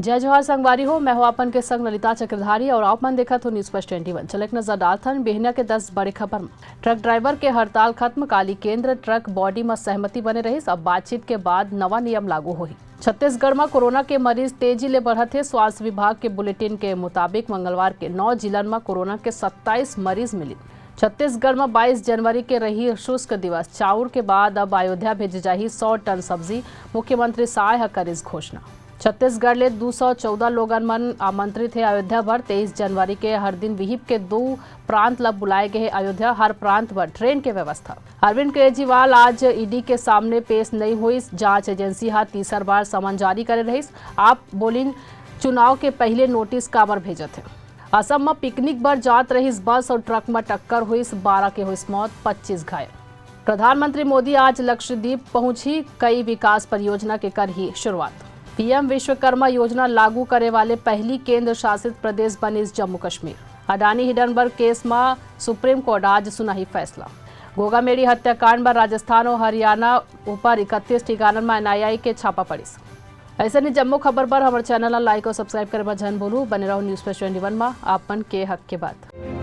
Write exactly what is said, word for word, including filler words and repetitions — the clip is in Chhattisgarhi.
जय जोहार संगवारी हो, मैं हूं आपन के संग ललिता चक्रधारी और आप मन देखत हो News First twenty one। चले एक नजर डालथन बिहनिया के दस बड़े खबर म। ट्रक ड्राइवर के हड़ताल खत्म, काली केंद्र ट्रक बॉडी म सहमति बने रहिस, अब बातचीत के बाद नवा नियम लागू होही। छत्तीसगढ़ म कोरोना के मरीज तेजी ले बढ़त हे। स्वास्थ्य विभाग के बुलेटिन के मुताबिक मंगलवार के नौ जिलन म कोरोना के सत्ताईस मरीज मिलिन। छत्तीसगढ़ म बाईस जनवरी के रही शुष्क दिवस, चाउर के बाद अब अयोध्या भेजे जाही सौ टन सब्जी, मुख्यमंत्री साय ह करिस घोषणा। छत्तीसगढ़ ले दू सौ चौदह लोगन मन आमंत्रित हे अयोध्या बर। तेईस जनवरी के हर दिन विहिप के दू प्रांत ल बुलाए गे हे अयोध्या, हर प्रांत बर ट्रेन के व्यवस्था। अरविंद केजरीवाल आज ईडी के सामने पेश नइ होइस। जांच एजेंसी ह तीसर बार समन जारी करे रहिस। आप बोलिन, चुनाव के पहिले नोटिस काबर भेजत हे? असम म पिकनिक बर जात रहिस बस और ट्रक म टक्कर होइस, बारह के होइस मौत, पच्चीस घायल। प्रधानमंत्री मोदी आज लक्षद्वीप पहुंची, कई विकास परियोजना के करही शुरुआत। पीएम विश्वकर्मा योजना लागू करे वाले पहली केंद्र शासित प्रदेश बनिस जम्मू कश्मीर। अडानी हिडनबर्ग केस म सुप्रीम कोर्ट आज सुनाही फैसला। घोघामेड़ी हत्याकांड बर राजस्थान और हरियाणा ऊपर इकतीस ठिकानन म एनआईए के छापा पड़िस। अइसने जम्मो खबर बर हमर चैनल ला लाइक और सब्सक्राइब करे बर झन भूलू। बने रहो News First twenty one म, आपन के हक के बात।